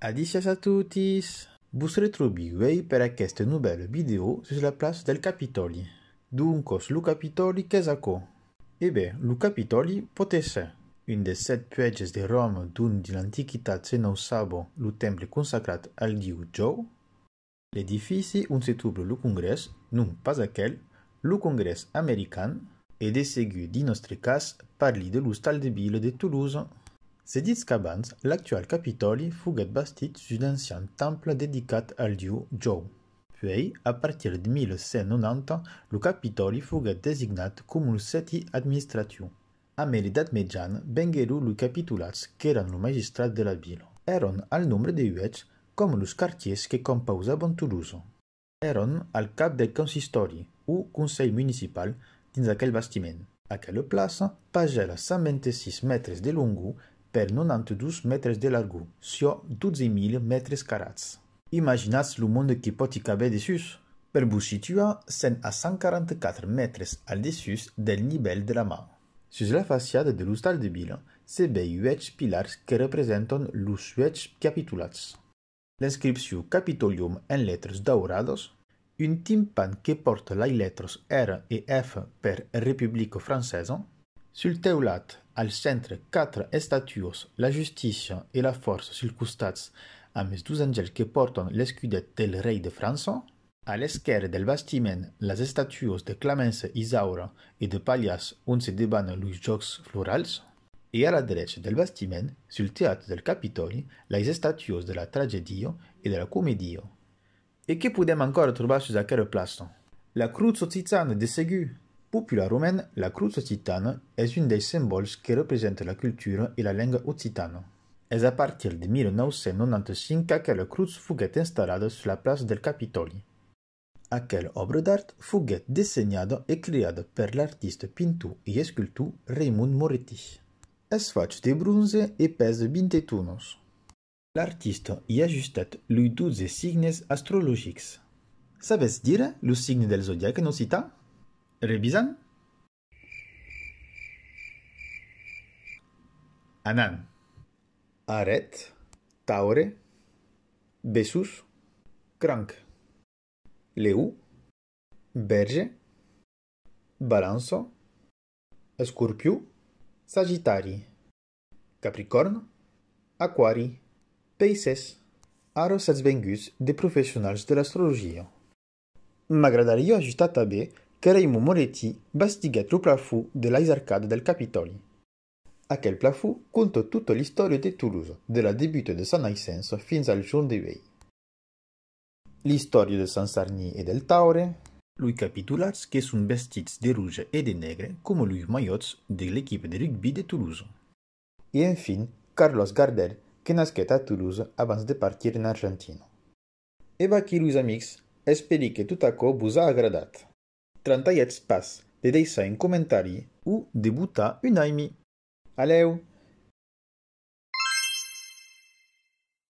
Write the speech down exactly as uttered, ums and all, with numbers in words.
Adissiatz a totis! Vos retròbi uèi per aquesta novèla vidèo sus la plaça del Capitòli. Doncas, lo Capitòli, qu'es aquò? E ben, lo Capitòli pòt èsser un dels sèt puèges de Ròma dont dins l'Antiquitat se naissava lo temple consacrat al dieu Jòu, l'edifici ont se tròba lo Congrès, non pas aquel, lo Congrès american, e de segur dins nòstre cas parli de l'Ostal de Vila de Tolosa. Se ditz qu'abans, l'actual Capitòli foguèt bastit sus un ancian temple dedicat al dieu Jòu. Puèi, a partir de mil cent nonanta, lo Capitòli foguèt designat coma lo sèti administratiu. Amé l'Edat Mejana venguèron los capitolats qu'èran los magistrats de la vila. Èran al nombre de uèch, coma los quartièrs que compausavan Tolosa. Èran al cap del consistòri, o conselh municipal, dins aquel bastiment. Aquela plaça pagèla cent vint-e-sis mètres de longor per nonanta-dos mètres de largor, siá dotze mila mètres carrats. Imaginatz lo monde que pòt i caber dessús! Per vos situar, sèm a cent quaranta-quatre mètres al dessús del nivèl de la mar. Sus la façada de l'Ostal de Vila se vei uèch pilars que representan los uèch capitolats. L'inscripcion Capitolium en letras dauradas, un timpan que pòrta las letras R e F per Republica Francesa. Sul teulat, al centre, quatre estatuas, la Justícia e la Fòrça, suls costats, amb los dos angèls que pòrtan l'escudet del rei de França. A l'esquèrra del bastiment, las estatuas de Clamença, Isaura e de Palhàs, ont se debanan los Jòcs Florals. E a la drecha del bastiment, sul teatre del Capitòli, las estatuas de la Tragèdia e de la Comèdia. E que podèm encara trobar sus aquela plaça? La crotz occitana, de segur! Popularament, la crotz occitana es un dels simbòls que representa la cultura e la lenga occitana. Es a partir de mil nòu cents nonanta-cinc qu'aquela crotz foguèt installada sus la plaça del Capitòli. Aquela òbra d'art foguèt dessenhada e creada per l'artista, pintor e escultor Raimond Moretti. Es fach de bronze e pesa vint tonas. L'artista i ajustèt los dotze signes astrologics. Sabètz dire lo signe del zodiac en occitan? Revisam? Anam. Aret, Taure, Bessons, Cranc. Lèu, Vèrge, Balança, Escorpion, Sagitari, Capricòrn, Aquari, Peisses. Ara sètz venguts de professionals de l'astrologia. M'agradariá ajustar tanben que Raimond Moretti bastiguèt lo plafon de las arcadas del Capitòli. Aquel plafon conta tota l'istòria de Tolosa, de la debuta de sa naissença fins al jorn de uèi. L'istòria de Sant Sarnin e del Taure. Los capitolats que son vestits de roge e de negre coma los malhòts de l'equipa de rugbi de Tolosa. E enfin, Carlos Gardel, que nasquèt a Tolosa abans de partir en Argentina. E vaquí los amics, espèri que tot aquò vos a agradat. Trantalhetz pas de daissar un comentari o de botar un aimi. A lèu!